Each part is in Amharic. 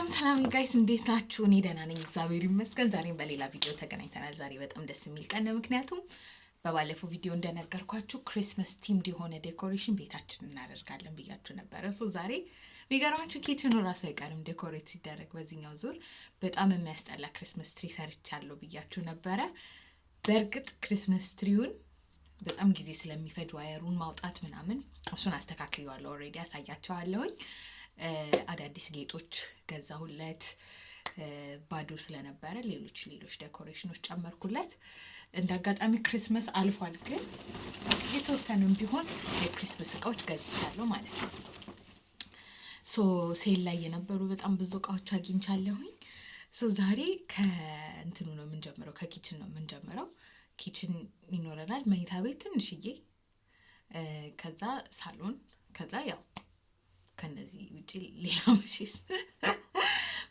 ሰላም guys፣ እንዴት ናችሁ? እኔ ደህና ነኝ፣ እግዚአብሔር ይመስገን። ዛሬም በሌላ ቪዲዮ ተገናኝተናል። ዛሬ በጣም ደስ የሚል ቀን ነው፣ ምክንያቱም በባለፈው ቪዲዮ እንደነገርኳችሁ Christmas themed የሆነ decoration ቤታችን እናደርጋለን ብያችሁ ነበረ። So ዛሬ የሚገርማችሁ kitchen ኑ ራሱ አይቀርም decorate ሲደረግ። በዚህኛው ዙር በጣም የሚያስጠላ Christmas tree ሰርቻለሁ ብያችሁ ነበረ። በእርግጥ Christmas tree ውን በጣም ጊዜ ስለሚፈጅ wire ኡን ማውጣት ምናምን እሱን አስተካክየዋለሁ። Already አሳያችኋለሁኝ። አዳዲስ ጌጦች ገዛሁለት። ባዶ ስለነበረ ሌሎች ሌሎች decoration ኖች ጨመርኩለት። እንደ አጋጣሚ Christmas አልፏል፣ ግን የተወሰኑም ቢሆን የ Christmas እቃዎች ገዝቻለሁ ማለት ነው። So sale ላይ የነበሩ በጣም ብዙ እቃዎች አግኝቻለሁኝ። So ዛሬ ከእንትኑ ነው የምንጀምረው፣ ከ kitchen ነው የምንጀምረው። Kitchen ይኖረናል፣ መኝታ ቤት ትንሽዬ፣ ከዛ ሳሎን፣ ከዛ ያው ከነዚህ ውጭ ሌላ መቼስ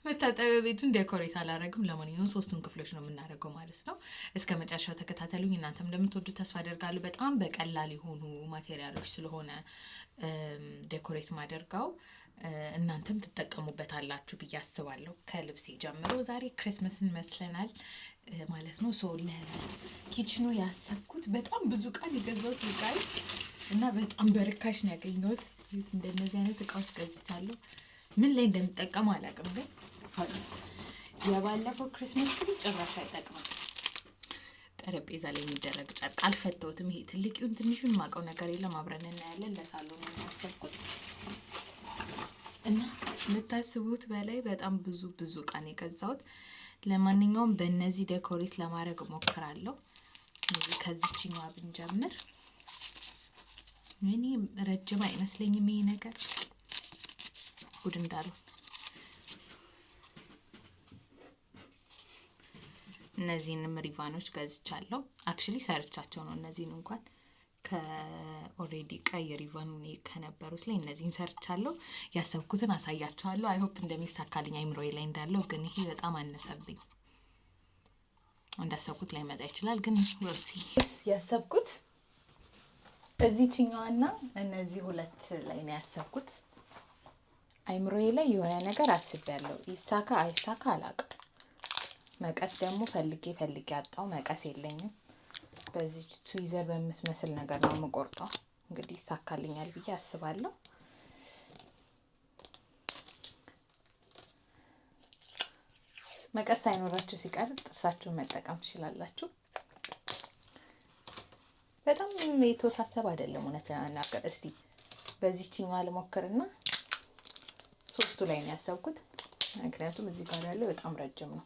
መታጠቢያ ቤቱን decorate አላረግም። ለማንኛውም ሶስቱን ክፍሎች ነው የምናደርገው ማለት ነው። እስከ መጨረሻው ተከታተሉኝ። እናንተም እንደምትወዱት ተስፋ አደርጋለሁ። በጣም በቀላል የሆኑ material ኦች ስለሆነ decorate ማደርገው እናንተም ትጠቀሙበታላችሁ ብዬ አስባለሁ። ከልብሴ ጀምሮ ዛሬ Christmas ን መስለናል ማለት ነው። So ለ kitchen ኑ ያሰብኩት በጣም ብዙ እቃ የገዛሁት guys እና በጣም በርካሽ ነው ያገኘሁት። እንደነዚህ አይነት እቃዎች ገዝቻለሁ። ምን ላይ እንደምጠቀሙ አላውቅም፣ ግን የባለፈው Christmas tree ጭራሽ አይጠቅምም። ጠረጴዛ ላይ የሚደረግ ጨርቅ አልፈተውትም። ይሄ ትልቅ ይሁን ትንሹን የማውቀው ነገር የለም። አብረን እናያለን። ለሳሎን ያሰብኩት እና የምታስቡት በላይ በጣም ብዙ ብዙ እቃ ነው የገዛሁት። ለማንኛውም በእነዚህ decorate ለማድረግ እሞክራለሁ። ከዚችኛዋ ብንጀምር እኔ ረጅም አይመስለኝም ይሄ ነገር፣ ጉድ እንዳሉ። እነዚህንም ሪቫኖች ገዝቻለሁ። Actually ሰርቻቸው ነው። እነዚህን እንኳን ከ already ቀይ ሪቫን ከነበሩት ላይ እነዚህን ሰርቻለሁ። ያሰብኩትን አሳያችኋለሁ። I hope እንደሚሳካልኝ አይምሮዬ ላይ እንዳለው፣ ግን ይሄ በጣም አነሰብኝ። እንዳሰብኩት ላይመጣ ይችላል፣ ግን we'll see። ያሰብኩት እዚችኛዋና እነዚህ ሁለት ላይ ነው ያሰብኩት። አይምሮዬ ላይ የሆነ ነገር አስቤያለሁ። ይሳካ አይሳካ አላውቅም። መቀስ ደግሞ ፈልጌ ፈልጌ አጣው። መቀስ የለኝም። በዚች tweezer በምትመስል ነገር ነው የምቆርጠው። እንግዲህ ይሳካልኛል ብዬ አስባለሁ። መቀስ ሳይኖራችሁ ሲቀር ጥርሳችሁን መጠቀም ትችላላችሁ። በጣም የተወሳሰበ አይደለም እውነት ለመናገር። እስቲ በዚችኛዋ ልሞክርና ሶስቱ ላይ ነው ያሰብኩት፣ ምክንያቱም እዚህ ጋር ያለው በጣም ረጅም ነው።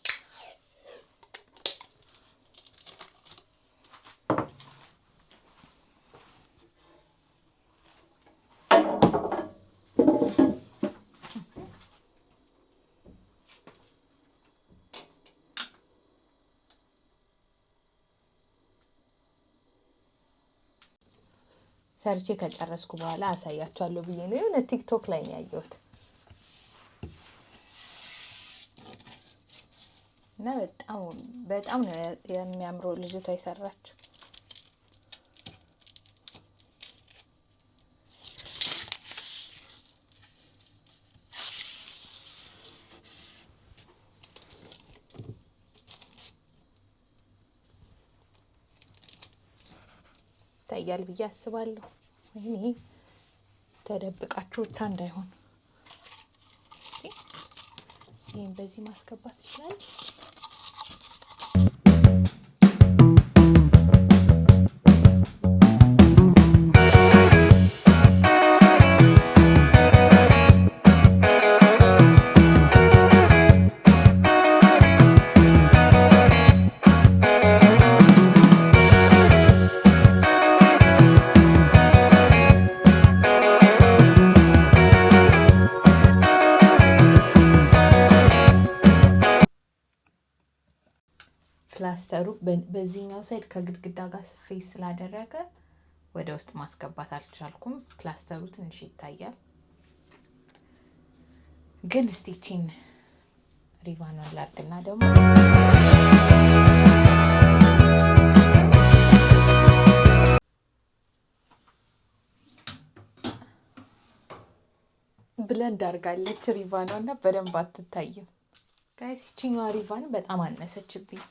ሰርቼ ከጨረስኩ በኋላ አሳያችኋለሁ ብዬ ነው። የሆነ TikTok ላይ ነው ያየሁት እና በጣም በጣም ነው የሚያምረው ልጅቷ የሰራችው። ይታያል ብዬ አስባለሁ። ወይኔ ተደብቃችሁ ብቻ እንዳይሆን። ይህን በዚህ ማስገባት ይችላል። ፕላስተሩ በዚህኛው side ከግድግዳ ጋር face ስላደረገ ወደ ውስጥ ማስገባት አልቻልኩም። ፕላስተሩ ትንሽ ይታያል። ግን እስቲ ይቺን ሪቫኗን ላድርግና ደግሞ Blend አድርጋለች ሪቫኗ እና በደንብ አትታይም። Guys፣ ይችኛዋ ሪቫን በጣም አነሰችብኝ።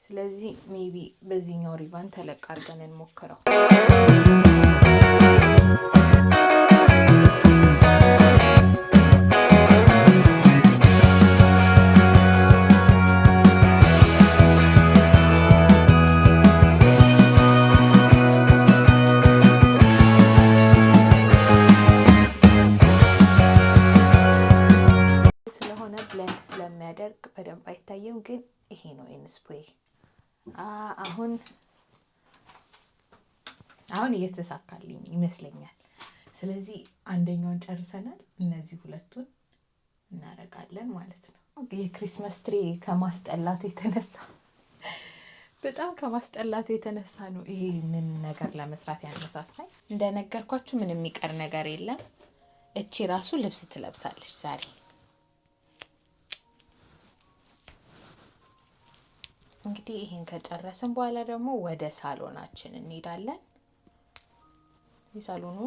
ስለዚህ maybe በዚህኛው ሪቫን ተለቅ አድርገን እንሞክረው። ስለሆነ blend ስለሚያደርግ በደንብ አይታይም፣ ግን ይሄ ነው inspo። አሁን አሁን እየተሳካልኝ ይመስለኛል። ስለዚህ አንደኛውን ጨርሰናል። እነዚህ ሁለቱን እናደርጋለን ማለት ነው። የ Christmas tree ከማስጠላቱ የተነሳ፣ በጣም ከማስጠላቱ የተነሳ ነው ይሄንን ነገር ለመስራት ያነሳሳኝ። እንደነገርኳችሁ ምንም የሚቀር ነገር የለም። እቺ ራሱ ልብስ ትለብሳለች ዛሬ። እንግዲህ ይሄን ከጨረስን በኋላ ደግሞ ወደ ሳሎናችን እንሄዳለን። የሳሎኑ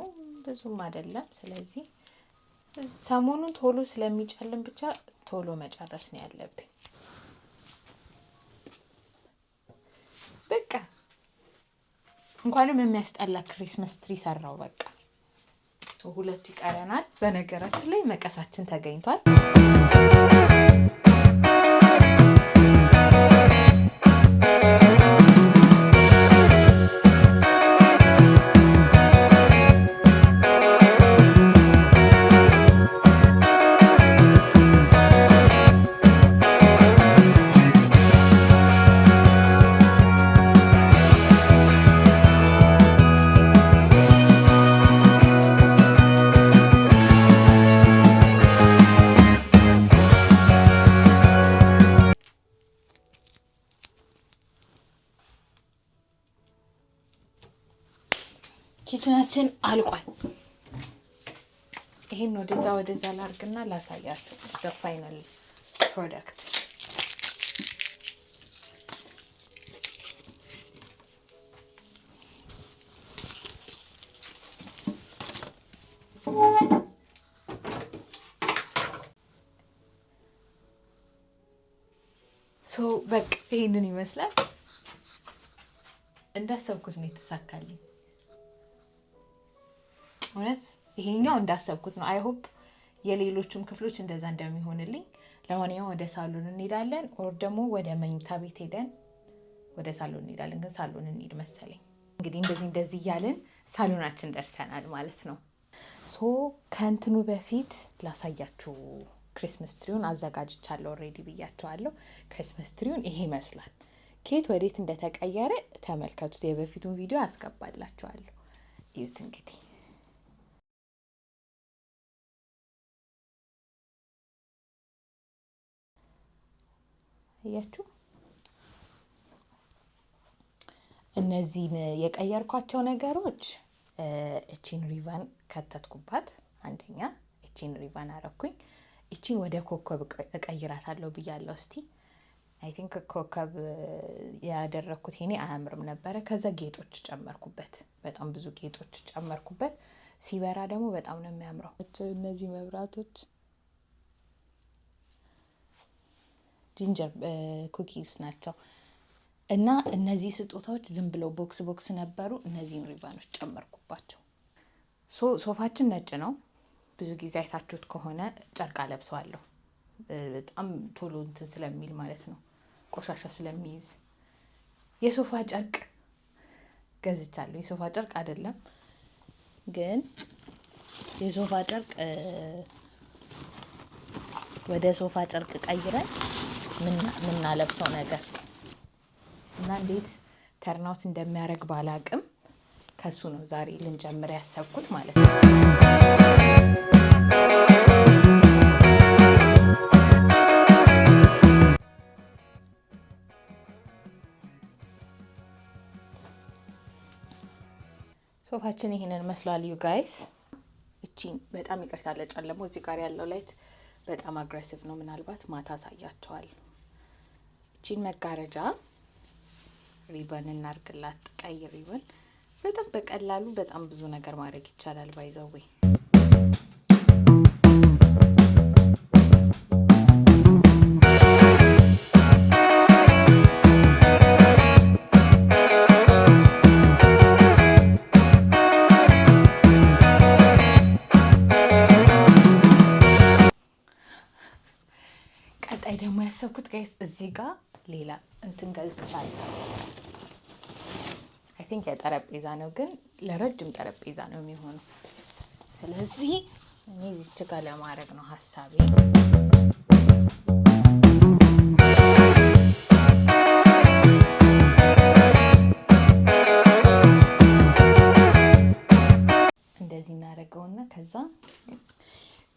ብዙም አይደለም። ስለዚህ ሰሞኑን ቶሎ ስለሚጨልም ብቻ ቶሎ መጨረስ ነው ያለብኝ። በቃ እንኳንም የሚያስጠላ Christmas tree ሰራው። በቃ ሁለቱ ይቀረናል። በነገራችን ላይ መቀሳችን ተገኝቷል። Kitchen ኣችን አልቋል። ይሄን ወደዛ ወደዛ ላርግና ላሳያችሁ final product። So በቃ ይሄንን ይመስላል። እንዳሰብኩት ነው የተሳካልኝ። እውነት ይሄኛው እንዳሰብኩት ነው። I hope የሌሎቹም ክፍሎች እንደዛ እንደሚሆንልኝ። ለማንኛውም ወደ ሳሎን እንሄዳለን፣ or ደግሞ ወደ መኝታ ቤት ሄደን ወደ ሳሎን እንሄዳለን። ግን ሳሎን እንሂድ መሰለኝ። እንግዲህ እንደዚህ እንደዚህ እያልን ሳሎናችን ደርሰናል ማለት ነው። So ከእንትኑ በፊት ላሳያችሁ፣ Christmas tree ውን አዘጋጅቻለሁ already ብያችኋለሁ። Christmas tree ውን ይሄ ይመስላል። ከየት ወዴት እንደተቀየረ ተመልከቱት። የበፊቱን ቪዲዮ አስገባላችኋለሁ። እዩት እንግዲህ። አያችሁ፣ እነዚህን የቀየርኳቸው ነገሮች እቺን ሪቫን ከተትኩባት። አንደኛ እቺን ሪቫን አረኩኝ። እቺን ወደ ኮከብ እቀይራታለሁ ብያለሁ። እስቲ I think ኮከብ ያደረግኩት የኔ አያምርም ነበረ። ከዛ ጌጦች ጨመርኩበት፣ በጣም ብዙ ጌጦች ጨመርኩበት። ሲበራ ደግሞ በጣም ነው የሚያምረው። እነዚህ መብራቶች ginger cookies ናቸው እና እነዚህ ስጦታዎች ዝም ብለው box box ነበሩ። እነዚህን ሪባኖች ጨመርኩባቸው። ሶፋችን ነጭ ነው። ብዙ ጊዜ አይታችሁት ከሆነ ጨርቅ አለብሰዋለሁ። በጣም ቶሎ እንትን ስለሚል ማለት ነው፣ ቆሻሻ ስለሚይዝ የሶፋ ጨርቅ ገዝቻለሁ። የሶፋ ጨርቅ አይደለም ግን የሶፋ ጨርቅ ወደ ሶፋ ጨርቅ ቀይረን ምናለብሰው ነገር እና እንዴት turn out እንደሚያደርግ ባላቅም ከሱ ነው ዛሬ ልንጀምር ያሰብኩት ማለት ነው። ሶፋችን ይሄንን መስሏል you guys። እቺን በጣም ይቅርታ ለጨለመው፣ እዚህ ጋር ያለው light በጣም aggressive ነው። ምናልባት ማታ አሳያችኋለሁ። እቺን መጋረጃ ሪበን እናርግላት፣ ቀይ ሪበን። በጣም በቀላሉ በጣም ብዙ ነገር ማድረግ ይቻላል by the way። ደግሞ ያሰብኩት guys እዚህ ጋር ሌላ እንትን ገዝቻለሁ። I think የጠረጴዛ ነው፣ ግን ለረጅም ጠረጴዛ ነው የሚሆነው። ስለዚህ እኔ እዚች ጋር ለማድረግ ነው ሀሳቤ። እንደዚህ እናደርገውና ከዛ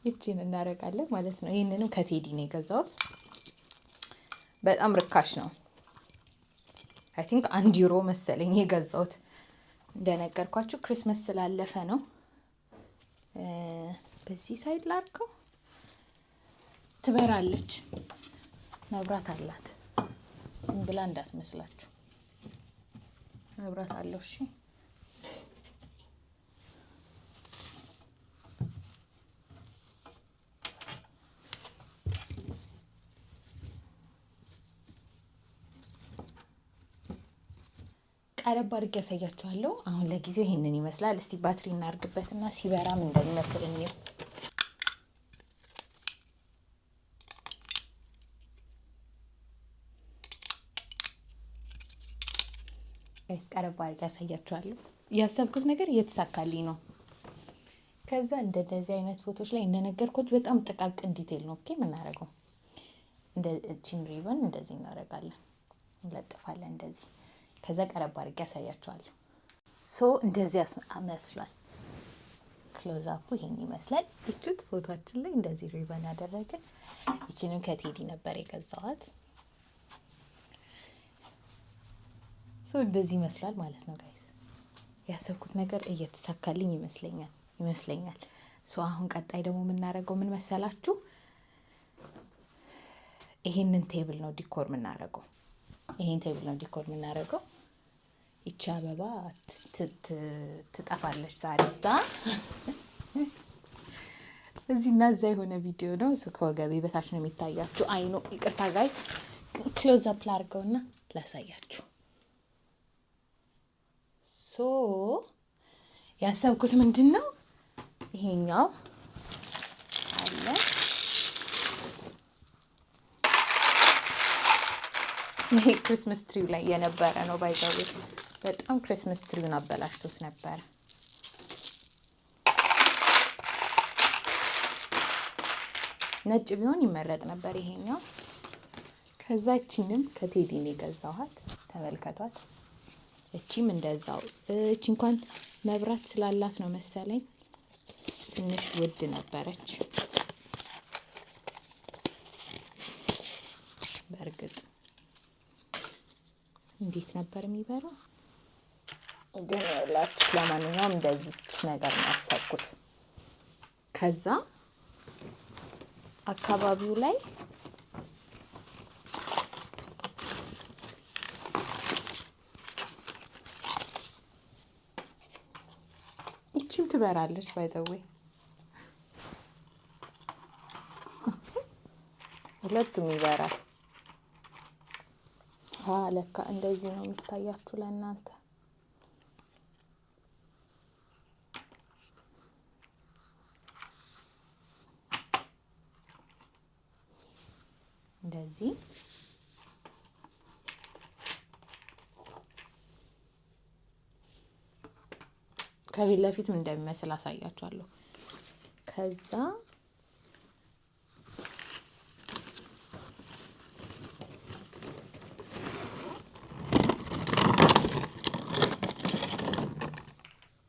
ይቺን እናደርጋለን ማለት ነው። ይህንንም ከቴዲ ነው የገዛሁት። በጣም ርካሽ ነው። I think 1 ዩሮ መሰለኝ የገዛሁት። እንደነገርኳችሁ Christmas ስላለፈ ነው። በዚህ side ላድርገው። ትበራለች፣ መብራት አላት። ዝም ብላ እንዳትመስላችሁ፣ መብራት አለው። እሺ፣ ቀረብ አድርጌ ያሳያችኋለሁ። አሁን ለጊዜው ይሄንን ይመስላል። እስቲ ባትሪ እናርግበትና ሲበራም እንደሚመስል እንየው። Guys፣ ቀረብ አድርጌ ያሳያችኋለሁ። ያሰብኩት ነገር እየተሳካልኝ ነው። ከዛ እንደነዚህ አይነት ፎቶች ላይ እንደነገርኳችሁ በጣም ጥቃቅን detail ነው okay የምናደርገው። እቺን ሪበን እንደዚህ እናደርጋለን፣ እንለጥፋለን እንደዚህ። ከዛ ቀረብ አድርጌ ያሳያችኋለሁ። So እንደዚህ መስሏል። Close up ኡ ይሄን ይመስላል። እቹት ፎቶችን ላይ እንደዚህ ሪበን ያደረግን። ይችንም ከቴዲ ነበር የገዛኋት። So እንደዚህ ይመስላል ማለት ነው guys። ያሰብኩት ነገር እየተሳካልኝ ይመስለኛል። So አሁን ቀጣይ ደግሞ የምናደርገው ምን መሰላችሁ? ይሄንን table ነው decor የምናደርገው። ይሄን table ነው decor የምናደርገው። ይቺ አበባ ትጠፋለች ዛሬ። እዚህ እና እዛ የሆነ ቪዲዮ ነው። እሱ ከወገቤ በታች ነው የሚታያችሁ። I know፣ ይቅርታ guys፣ close up ላድርገውና ላሳያችሁ። So ያሰብኩት ምንድን ነው፣ ይሄኛው አለ፣ ይሄ Christmas tree ው ላይ የነበረ ነው። By the way በጣም Christmas tree ውን አበላሽቶት ነበረ። ነጭ ቢሆን ይመረጥ ነበር ይሄኛው። ከዛችንም ከቴዲ ነው የገዛኋት። ተመልከቷት። እቺም እንደዛው፣ እቺ እንኳን መብራት ስላላት ነው መሰለኝ ትንሽ ውድ ነበረች። በእርግጥ እንዴት ነበር የሚበራው? ግን ይኸውላችሁ ለማንኛውም እንደዚች ነገር ነው ያሰብኩት። ከዛ አካባቢው ላይ ይቺም ትበራለች። By the way ሁለቱም ይበራል። ለካ እንደዚህ ነው የሚታያችሁ ለእናንተ። እንደዚህ ከፊት ለፊት ምን እንደሚመስል አሳያችኋለሁ። ከዛ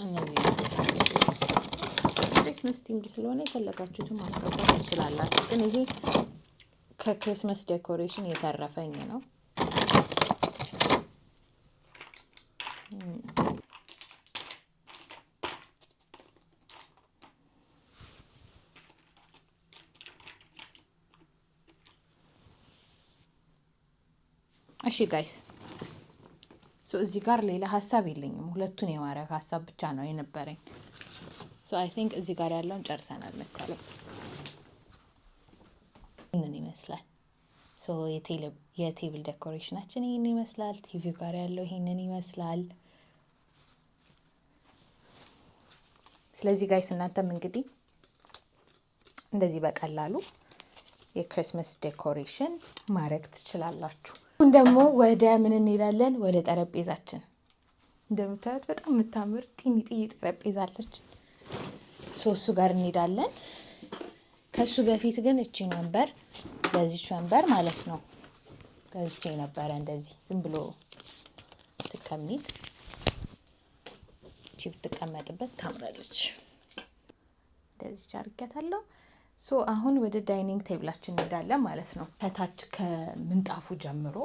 እነዚህ Christmas theme ስለሆነ የፈለጋችሁትን ማስገባት ትችላላችሁ። ግን ይሄ ከ Christmas decoration የተረፈኝ ነው። እሺ guys፣ እዚህ ጋር ሌላ ሀሳብ የለኝም። ሁለቱን የማድረግ ሀሳብ ብቻ ነው የነበረኝ። So I think እዚህ ጋር ያለውን ጨርሰናል መሰለኝ። ይህንን ይመስላል። So የ table decoration ኣችን ይህንን ይመስላል። ቲቪው ጋር ያለው ይህንን ይመስላል። ስለዚህ guys እናንተም እንግዲህ እንደዚህ በቀላሉ የ Christmas decoration ማድረግ ትችላላችሁ። አሁን ደግሞ ወደ ምን እንሄዳለን? ወደ ጠረጴዛችን። እንደምታዩት በጣም የምታምር ጢኒጥዬ ጠረጴዛ አለች። So እሱ ጋር እንሄዳለን። ከሱ በፊት ግን እቺን ወንበር፣ ለዚች ወንበር ማለት ነው ገዝቼ ነበረ። እንደዚህ ዝም ብሎ ትከሚል እቺ ብትቀመጥበት ታምራለች። እንደዚህ አድርጊያታለሁ። So አሁን ወደ dining table ኣችን እንሄዳለን ማለት ነው። ከታች ከምንጣፉ ጀምሮ፣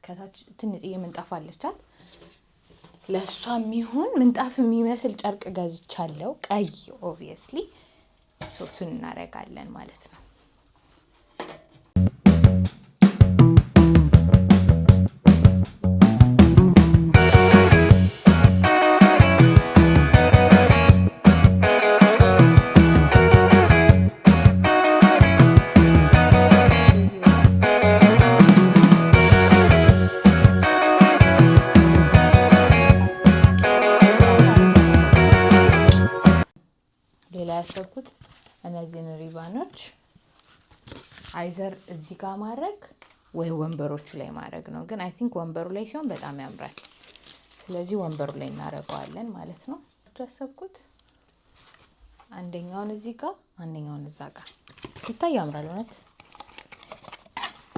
ከታች ትንጥዬ ምንጣፍ አለቻት። ለእሷ የሚሆን ምንጣፍ የሚመስል ጨርቅ ገዝቻለሁ፣ ቀይ obviously። So እሱን እናደርጋለን ማለት ነው። ሌላ ያሰብኩት እነዚህን ribbon ኦች either እዚህ ጋር ማድረግ ወይ ወንበሮቹ ላይ ማድረግ ነው። ግን I think ወንበሩ ላይ ሲሆን በጣም ያምራል። ስለዚህ ወንበሩ ላይ እናደርገዋለን ማለት ነው። ያሰብኩት አንደኛውን እዚህ ጋር፣ አንደኛውን እዛ ጋር ሲታይ ያምራል። እውነት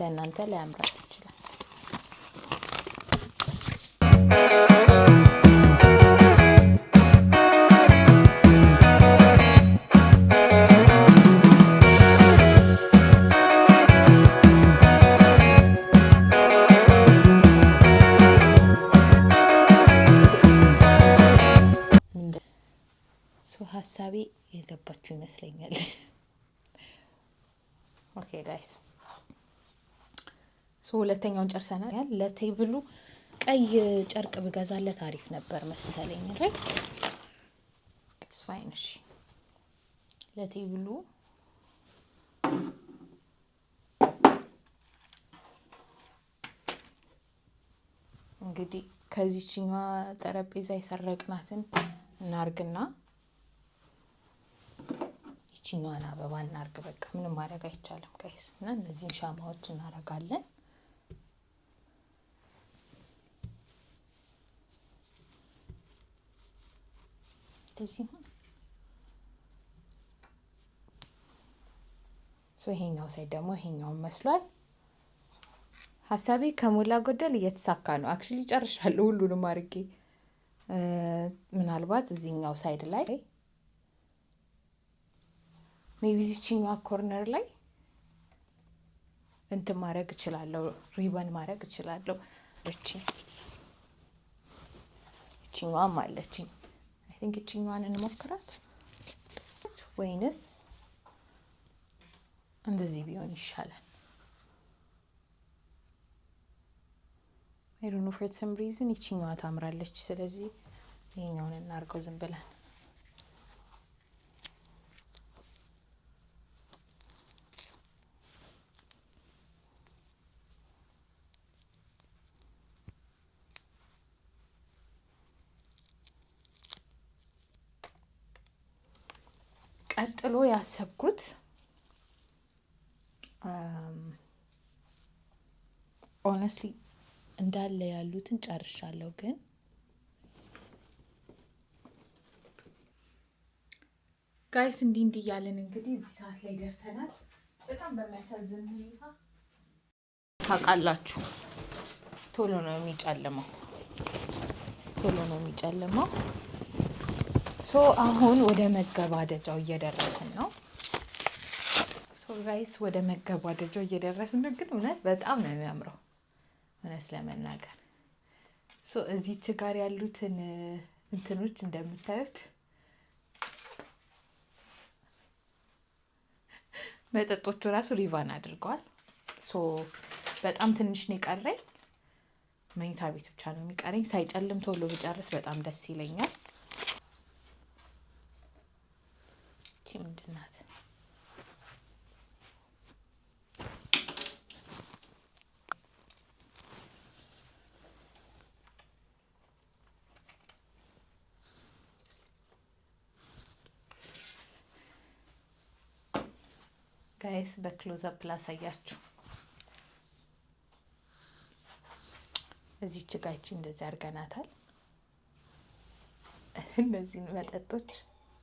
ለእናንተ ላያምራል ይችላል። ሀሳቤ የገባችሁ ይመስለኛል። Okay guys፣ so ሁለተኛውን ጨርሰናል። ለ table ኡ ቀይ ጨርቅ ብገዛለት አሪፍ ነበር መሰለኝ። Right, fine። እሺ፣ ለ table ኡ እንግዲህ ከዚችኛዋ ጠረጴዛ የሰረቅናትን እናርግና ይችኛዋን አበባ እናርግ። በቃ ምንም ማድረግ አይቻልም guys። እና እነዚህን ሻማዎች እናረጋለን። እንደዚህ ነው። So ይሄኛው side ደግሞ ይሄኛውን መስሏል። ሀሳቤ ከሞላ ጎደል እየተሳካ ነው። Actually ጨርሻለሁ ሁሉንም አድርጌ። ምናልባት እዚህኛው side ላይ፣ maybe እዚችኛዋ corner ላይ እንትን ማድረግ እችላለሁ፣ ሪበን ማድረግ እችላለሁ። እቺ እቺኛዋም አለችኝ። I think እቺኛዋን እንሞክራት ወይንስ እንደዚህ ቢሆን ይሻላል? I don't know, for some reason ይቺኛዋ ታምራለች። ስለዚህ ይሄኛውን እናድርገው ዝም ብለን። ቀጥሎ ያሰብኩት፣ honestly እንዳለ ያሉትን ጨርሻለሁ፣ ግን guys እንዲህ እንዲህ እያለን እንግዲህ እዚህ ሰዓት ላይ ደርሰናል። በጣም በሚያሳዝን ሁኔታ ታውቃላችሁ፣ ቶሎ ነው የሚጨልመው፣ ቶሎ ነው የሚጨልመው። So አሁን ወደ መገባደጃው እየደረስን ነው። So guys፣ ወደ መገባደጃው እየደረስን ነው። ግን እውነት በጣም ነው የሚያምረው እውነት ለመናገር። So እዚች ጋር ያሉትን እንትኖች እንደምታዩት መጠጦቹ ራሱ ሪቫን አድርገዋል። So በጣም ትንሽ ነው የቀረኝ። መኝታ ቤት ብቻ ነው የሚቀረኝ። ሳይጨልም ቶሎ ብጨርስ በጣም ደስ ይለኛል። ይቺ ምንድን ናት? Guys፣ በ close up ላሳያችሁ። እዚች ጋ ይቺ እንደዚህ አድርገናታል። እነዚህን መጠጦች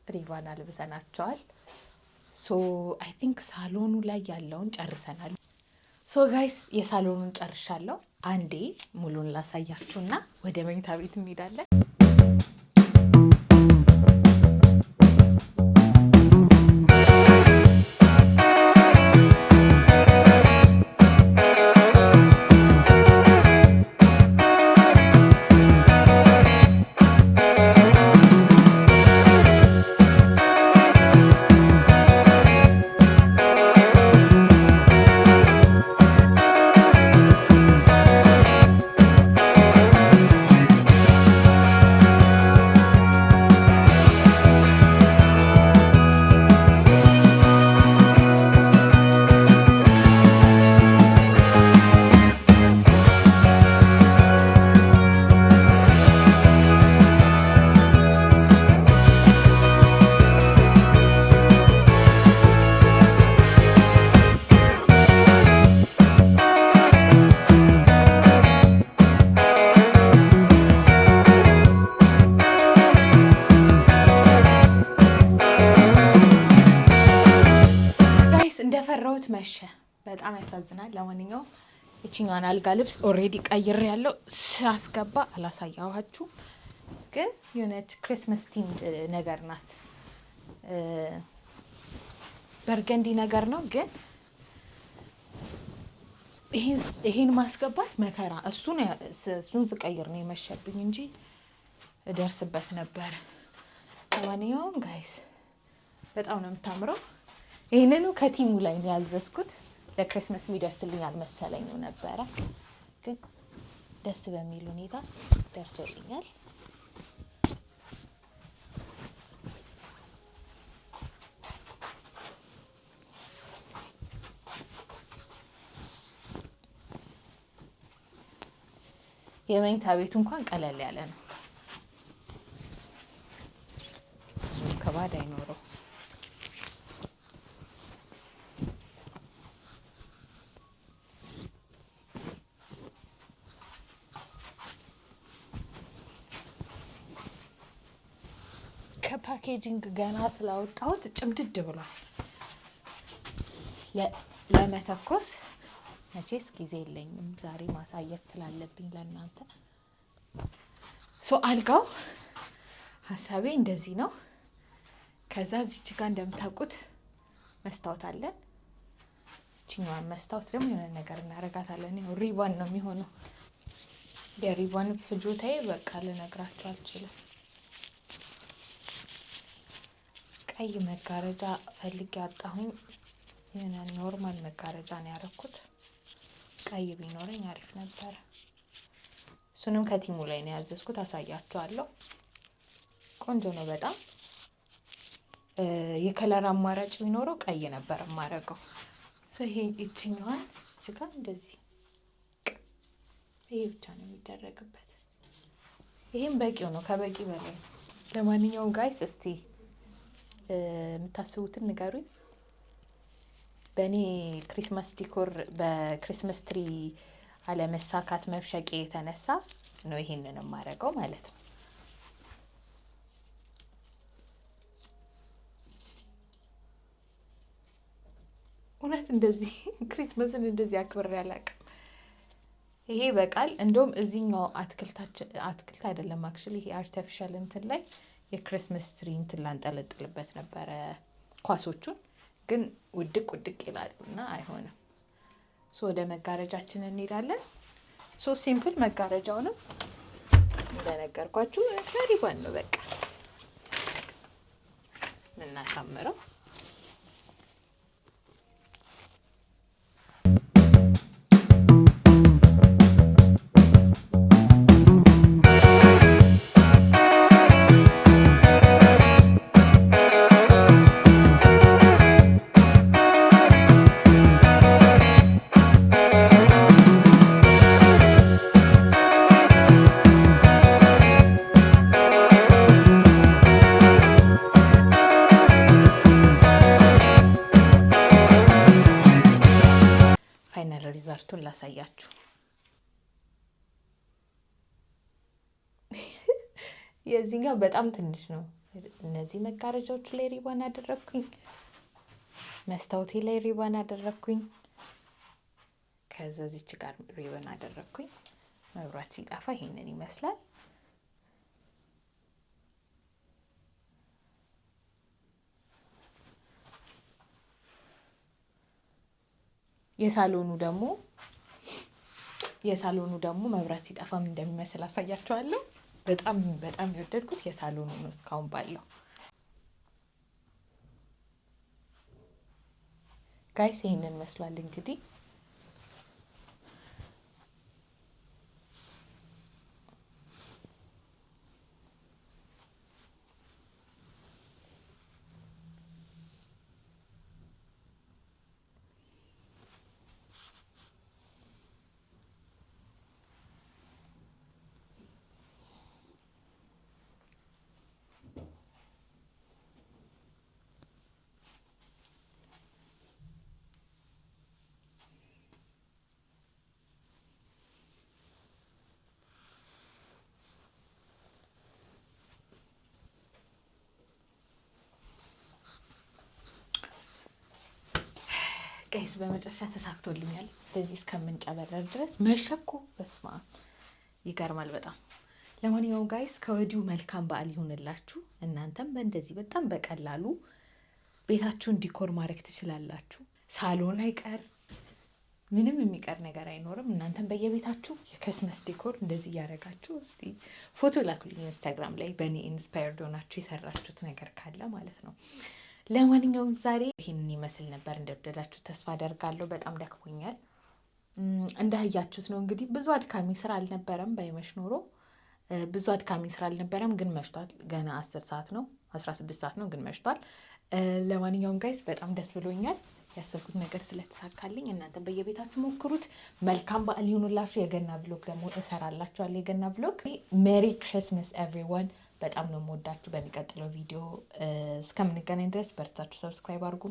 ሪቫን አልብሰናቸዋል። So I think ሳሎኑ ላይ ያለውን ጨርሰናል። So guys፣ የሳሎኑን ጨርሻለሁ። አንዴ ሙሉን ላሳያችሁና ወደ መኝታ ቤት እንሄዳለን። Guys፣ እንደፈራሁት መሸ። በጣም ያሳዝናል። ለማንኛውም ይችኛዋን አልጋ ልብስ already ቀይሬያለሁ፣ ሳስገባ አላሳያኋችሁ፣ ግን የሆነች Christmas themed ነገር ናት። Burgundy ነገር ነው፣ ግን ይሄን ማስገባት መከራ። እሱን ስቀይር ነው የመሸብኝ እንጂ እደርስበት ነበረ። ለማንኛውም guys፣ በጣም ነው የምታምረው። ይህንኑ ከ Temu ላይ ነው ያዘዝኩት። ለ Christmas የሚደርስልኝ አልመሰለኝም ነበረ፣ ግን ደስ በሚል ሁኔታ ደርሶልኛል። የመኝታ ቤቱ እንኳን ቀለል ያለ ነው፣ ብዙም ከባድ አይኖረው። ከ packaging ገና ስላወጣሁት ጭምድድ ብሏል። ለመተኮስ መቼስ ጊዜ የለኝም፣ ዛሬ ማሳየት ስላለብኝ ለእናንተ። So አልጋው ሀሳቤ እንደዚህ ነው። ከዛ እዚች ጋር እንደምታውቁት መስታወት አለን። ይችኛዋን መስታወት ደግሞ የሆነ ነገር እናደርጋታለን። ያው ሪባን ነው የሚሆነው። የሪባን ፍጆታዬ በቃ ልነግራችሁ አልችልም። ቀይ መጋረጃ ፈልጌ አጣሁኝ። የሆነ normal መጋረጃ ነው ያደረኩት። ቀይ ቢኖረኝ አሪፍ ነበረ። እሱንም ከ Temu ላይ ነው ያዘዝኩት፣ አሳያችኋለሁ። ቆንጆ ነው በጣም። የ color አማራጭ ቢኖረው ቀይ ነበር የማደርገው። ይሄ ይችኛዋን እዚህ ጋር እንደዚህ፣ ይሄ ብቻ ነው የሚደረግበት። ይሄም በቂው ነው፣ ከበቂ በላይ ነው። ለማንኛውም guys፣ እስቲ የምታስቡትን ንገሩኝ። በእኔ Christmas decor በ Christmas tree አለመሳካት መብሸቄ የተነሳ ነው ይሄንን የማደርገው ማለት ነው። እውነት እንደዚህ Christmas ን እንደዚህ አክብሬ አላውቅም። ይሄ በቃል እንደውም እዚህኛው አትክልታችን፣ አትክልት አይደለም actually፣ ይሄ artificial እንትን ላይ የ Christmas tree እንትን ላንጠለጥልበት ነበረ፣ ኳሶቹን ግን ውድቅ ውድቅ ይላሉ እና አይሆንም። So ወደ መጋረጃችን እንሄዳለን። So simple፣ መጋረጃውንም እንደነገርኳችሁ ከሪባን ነው በቃ የምናሳምረው። Result ኡን ላሳያችሁ። የዚህኛው በጣም ትንሽ ነው። እነዚህ መጋረጃዎቹ ላይ ሪባን አደረግኩኝ። መስታወቴ ላይ ሪባን አደረግኩኝ። ከዛ እዚች ጋር ሪባን አደረግኩኝ። መብራት ሲጠፋ ይሄንን ይመስላል። የሳሎኑ ደግሞ መብራት ሲጠፋ ምን እንደሚመስል አሳያችኋለሁ። በጣም በጣም የወደድኩት የሳሎኑ ነው እስካሁን ባለው። Guys፣ ይሄንን መስሏል እንግዲህ። Guys፣ በመጨረሻ ተሳክቶልኛል። በዚህ እስከምንጨበረር ድረስ መሸኮ። በስመ አብ፣ ይገርማል በጣም። ለማንኛውም guys፣ ከወዲሁ መልካም በዓል ይሁንላችሁ። እናንተም በእንደዚህ በጣም በቀላሉ ቤታችሁን decor ማድረግ ትችላላችሁ። ሳሎን አይቀር፣ ምንም የሚቀር ነገር አይኖርም። እናንተም በየቤታችሁ የ Christmas decor እንደዚህ እያደረጋችሁ እስቲ ፎቶ ላኩልኝ Instagram ላይ፣ በእኔ inspired ሆናችሁ የሰራችሁት ነገር ካለ ማለት ነው። ለማንኛውም ዛሬ ይህንን ይመስል ነበር። እንደወደዳችሁ ተስፋ አደርጋለሁ። በጣም ደክሞኛል። እንዳያችሁት ነው እንግዲህ፣ ብዙ አድካሚ ስራ አልነበረም። ባይመሽ ኖሮ ብዙ አድካሚ ስራ አልነበረም፣ ግን መሽቷል። ገና 10 ሰዓት ነው፣ 16 ሰዓት ነው፣ ግን መሽቷል። ለማንኛውም guys፣ በጣም ደስ ብሎኛል ያሰብኩት ነገር ስለተሳካልኝ። እናንተም በየቤታችሁ ሞክሩት። መልካም በዓል ይሁኑላችሁ። የገና vlog ደግሞ እሰራላችኋለሁ። የገና vlog። Merry Christmas everyone። በጣም ነው የምወዳችሁ። በሚቀጥለው ቪዲዮ እስከምንገናኝ ድረስ በርታችሁ subscribe አድርጉ።